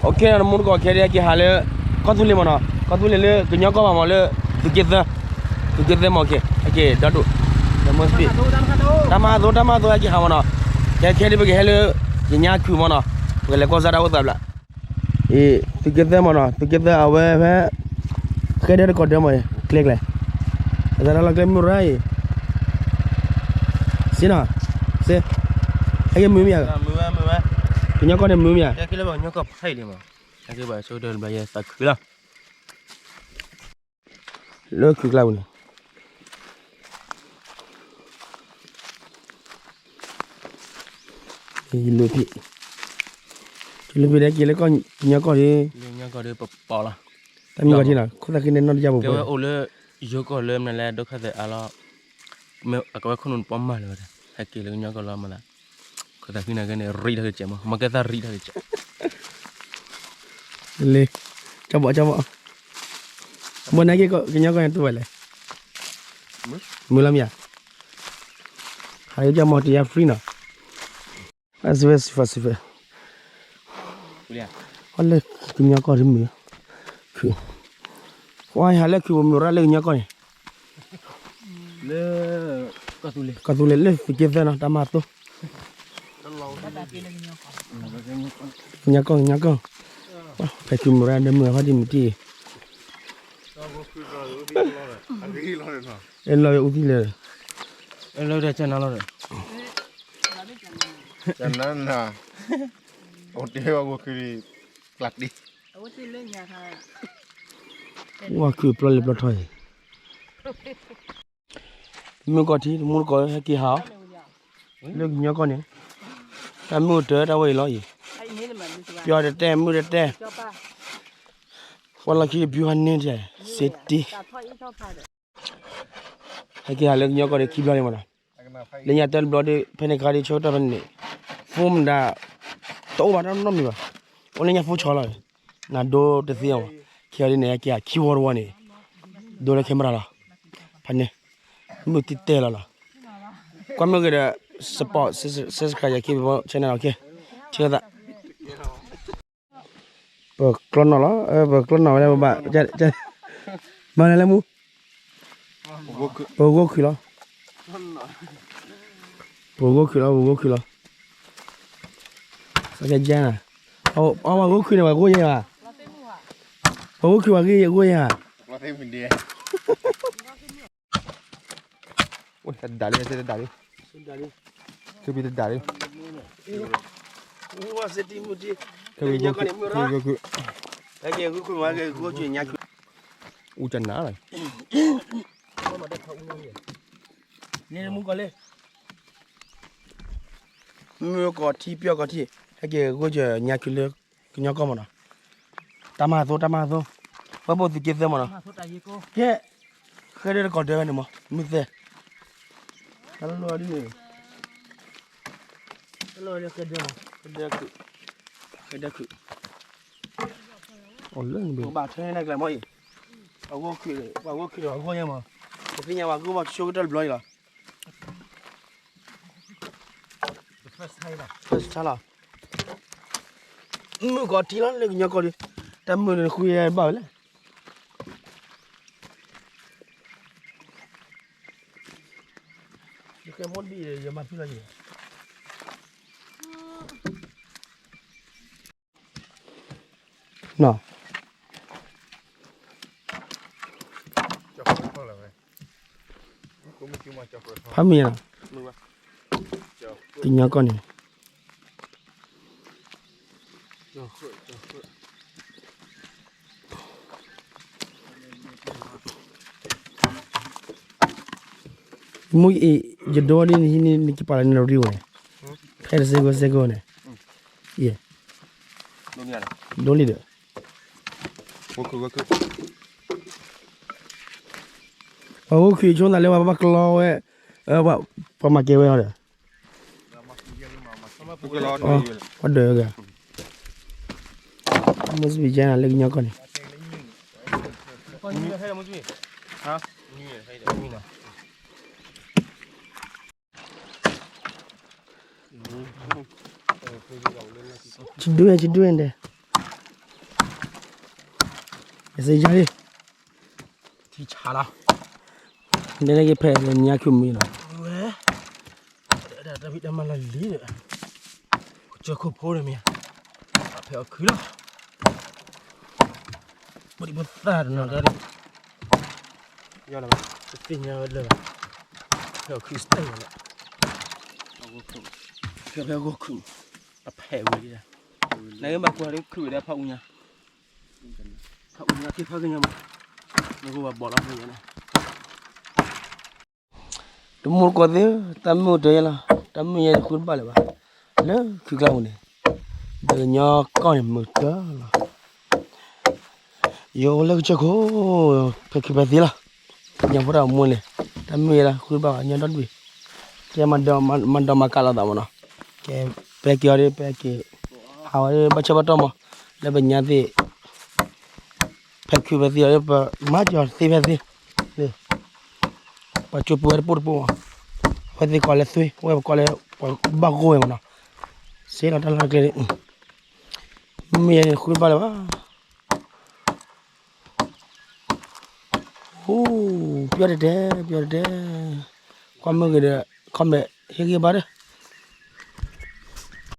အိၣ်ခ့နီၤ တမူတကိးခဲဒ်ဟဲက့ၤဟးလၢ ကီၢ်သူလ့ၤမ့ၢ်နီၤ, ကီၢ်သူလ့ၤလၢကညီကီၢ်ဘၣ်မ့ၢ်လၢ သုးက့သၢ, သုးက့သၢမ့ၢ် အိၣ်ခ့ ဟဲက့ၤဒီဒိၣ်, တၢ်မၤသိ တၢ်မၤသိ ဟဲက့ၤဟးမ့ၢ်နီၤ, ခဲခဲဒ်ပကဟဲလၢ ယညါခုၣ်မ့ၢ်နီၤ, ပကလဲၤကွၢ်စၢ်တၢ်အိၣ်သးဘျး, အံၤ သုးက့သၢမ့ၢ်နီၤ, သုးက့သၢအဝဲဖဲ ဃဲဒၢတကိးဒၢမ့ၢ် ကျဲကျဲ, အသးတၢ်လီၢ်ကျဲမုၢ်ရၢ်အံၤ စ့နီၤ, စ့, ဟဲက့ၤမုာ်မ့ၢ်ဧါ, ကညီကီၢ်န့ၣ်မုာ်မ့ၢ်ဧါ, ဟဲက့ၤလၢပှၤကညီကီၢ်ဖးအံၤဒံးမး, ဟဲက့ၤဘၣ်ဆိကတၢၢ်တဘျီယသးခုလီၤ, လၢခုၣ်ကျါပူၤန့ၣ် လၢဖံး, လၢဖံးဒၣ်က့ၤလၢကညီကီၢ်ဒ်, လၢကညီကီၢ်ဒ်ပပီၤလီၤ, တၢ်မုၢ်ဂၤထံနီၤ ခိၣ်သးဃံန့ၣ်နီၢ်တယၢ်ပူၤပှဲၤ, ကဲဝဲအိၣ်လၢ ယိၤကီၢ်လၢမနုၤလဲၣ် ဒုက္ခသည်အါလီၤ, မ့ၢ်အကဝဲခိၣ်နူာ်နပီၢ်မၤလၢၤဝဲဒၣ် ဟဲက့ၤလၢကညီကီၢ်လီၤမးသး, ခိၣ်သးဃံန့ၣ်ကဲန့ၣ် ရံးထီၣ်က့ၤစဲးမး မ့ၢ်ကဲသးရံးထီၣ်က့ၤစဲး လ့, ကၠီဘီၣ်ကၠီဘီၣ်, မ့ၢ်နက့ၤကညီကီၢ်န့ၣ်တူၢ်ဝဲလဲၣ်, မုာ်လီၤမ့ၢ်ဧါ, ဟးလၢကၠီမီၤတယါ free နီၤ, အစဝဲစံးဖးစံးဖဲ, ဟီလၢကညီကီၢ်တမုာ်, ခုၣ်, ဟးလၢခုၣ်ပမုာ်ရၣ်လၢကညီကီၢ်န့ၣ်, လၢ ကီၢ်သူလ့ၤလၢသုးက့သၢနီၤ တၢ်မၤသိ ကညီကီၢ် ကညီကီၢ်, ဖဲခုၣ်မုၢ်ရၣ်ဒၢမုၢ်အဖါတံၢ်မုၢ်တံၢ်, အဲလီၤအူသံလၢာ်, အဲလီၤဒီးကနါလီၤဒီး, ကနါနၤ, အိၣ်တ့ၢ်ဝဲဂိၢ်ခုၣ်, ကျးတံၢ်, ဝါခုၣ်ပျီလၢပျီထီအံၤ, မုၢ်ကီၢ်ထံ တမူတကိးဟဲက့ၤဟးအီၤ, လၢကညီကီၢ်န့ၣ်, တၢ်မုၢ်တၢၤတၢ်ဝဲအံၤလီၤအံၤ, ပျီတတဲ မုၢ်တတဲ, ပှၤလီၢ်ခံတဘျုးဟါန့ၣ်တဲ, စ့တံၢ်, ဟဲက့ၤဟးလၢကညီကီၢ်ဒီးခံဘျီန့ၣ်မးနီၤ, လၢညါတၢ်တဘျီဒီး ဖဲန့ၣ်ခါဒီး ဆၢကတီၢ်ဖဲန့ၣ်န့ၣ်, ဖိမတၤ တအိၣ်ဘၣ်တၢ်နီတမံၤဘၣ်, အိၣ်လၢညါဖိဆီလီၤ, နၤဒိတသ့အီၤ, ခံဂၤဒ်န့ၣ် ဟဲက့ၤဟးခံဝီတဝီန့ၣ်, ဒိလၢခဲမရၤလီၤ, ဖဲန့ၣ်, မုၢ်တံၢ်တဲလီၤလီၤ, ကွၢ်မုၢ်က့ၤဒီး support subscribe ယၤခံဘီ channel လီၤက့ၤ, ဆၢသး ပကျီနီၣ်လီၤ, ပကျီနီၣ်ဝဲဒၣ်ပဘၣ်, မၤနၤလၢမူ, ပဂိၢ်ခုၣ်လီၤ, ပဂိၢ်ခုၣ်လီၤ, ပဂိၢ်ခုၣ်လီၤ, စကဲကဲနၤ, အဝဲဂိၢ်ခုၣ်န့ၣ် ပှၤဂိၢ်ယဲၢ်ဧါ, ပဂိၢ်ခုၣ်ပှၤဂိၢ်ယဲၢ်ဧါ, အိၣ်တဒၣ်လံ, တဒၣ်လံ, တဒၣ်လံ, အူကနါလီၤ, န့ၣ်မူကီၢ်လၢ, မုၢ်ကီၢ်ထံ ပျီကီၢ်ထံ, ဟဲက့ၤဂိၢ်ကၠၢညါခုၣ်လၢ ကညီကီၢ်မးနီၤ, တၢ်မၤသိ တၢ်မၤသိ, ပှၤဘိၣ်သုးက့သၢမးနီၤ, ကဲ, ဃဲဒၢတကိးဒၢဝဲန့ၣ်မး မုၢ်သဲ, တၢ်လီၢ်ဒ်န့ၣ်, တၢ်လီၢ်ဒ်ဃဲဒၢမး, ဃဲဒၢခုၣ်, ဃဲဒၢခုၣ်, အိၣ်လၢနဘၣ်ထၢန့ၣ်ကျဲမးအံၤ, ပှၤဂိၢ်ခုၣ်, ပှၤဂိၢ်ခုၣ်ဒီးပှၤဂိၢ်ယဲၢ်မး, ပသ့ၣ်ညါပှၤဂိၢ်ဘၣ်ဆိကတၢၢ်တဘျီအံၤလီၤ first time လီၤ, မုၢ်ကီၢ်ထံလီၤ လၢကညီကီၢ်ဒီး, တၢ်မုၢ်န့ၣ်ဃုယဲၢ်ဘၣ်ဝဲလဲၣ်, ယကဲမီၢ်ဒံးယမၤဖုလီၤယံၤ နီၤ, ဖးမံၤနီၤ, ကညီကီၢ်န့ၣ် မုၢ်အံၤ ယဒိဒ်နဟံးန့ၢ်နကပာ်လီၤန့ၣ်ရံဝဲ, ဖဲတစဲးကိးစဲးကိးန့ၣ်, ယဲ, ဒိလံဒီး, ပှၤဂိၢ်ခုၣ်ဆိသးလၢပှၤဘၣ်ကျီဝဲ, ပှၤမၤကဲဝဲအီၤဒီး ပှၤဒၢးဂၤ, မုၢ်စပံးကဲနၤလၢကညီကီၢ်န့ၣ်, ဆဒွဲၣ် ဆဒွဲၣ်ဒဲး, စ့ယါလံ, ထံဆါလီၤ, ဒ်န့ၣ်က့ဖဲညါခုမံလီၤ, ဝဲ, တၢ်ဖံးတၢ်မၤလီၤလံဒီး, ကစၢၢ်ခိၣ်ဖိန့ၣ်မ့ၢ်, ဖဲအီၣ်ခုလီၤ, ပဒံပသၣ်တနီၤဒၣ်, ယလၢၤဘၣ်, တသ့ၣ်ညါဝဲလၢၤဘၣ်, ဖဲအီၣ်ခုစတၢၢ်လီၤ, ဖဲအီၣ်ခု, အဖဲဝံၤလံ, နကဘၣ်ကွၢ်လၢခုဝဲဒၣ်ဖးအူညါ, ဖးအူညါက့ဖးကညါမး, နကဘၣ်ဘီၣ်လီၤဖဲညါန့ၣ် တမူတကိးသ့ၣ်ဧၢ, တၢ်မုၢ်တယဲလီၤ, တၢ်မုၢ်ယဲတဃုတဘၣ်လၢၤဘၣ်, လၢခုကျါပူၤန့ၣ်, ပကညီကီၢ်န့ၣ်မုာ်တၢ်လီၤ, ယအိၣ်လၢကစၢၢ်ခိၣ်, ဖဲခုဖဲသ့လီၤ, ကညီဖိတၢ်အိၣ်မူန့ၣ်, တၢ်မုၢ်ယဲလီၤဃုတဘၣ်ဘၣ် ညီဒီတဘ့ၣ်, ကဲမၤဒီးမၤကးလိာ်သးမးနီၤ, ကဲ, ပဲက့ၤအီၤဒီး ပဲက့ၤ, ဟးဝဲဒီး ဘၣ်ဆၢဘၣ်တီၢ်မး, လၢပညါသ့ၣ် ဖဲခုဖဲသ့လီၤ ပမၤကီၤသ့ဖဲသ့, ပှၤကၠိပူၤဝဲတပိၢ်တပိၢ်မး, အဝဲသ့ၣ်ကိးလၢသွ့ အဝဲပကိးလၢ ပှၤဘၣ်ဂိၢ်ဝဲမးနီၤ, စ့လီၤတၢ်လီၢ်တၢ်ကျဲန့ၣ်, မ့ၢ်ယဲန့ၣ်ဃုတဘၣ်လၢၤဘၣ်, အိ, ပျီၢ်တဲတဲ, ပျီၢ်တဲတဲ, ကွၢ်မုၢ်ဂ့ၤဒီး comment ဟ့ၣ်ဂံၢ်ဘါဒီး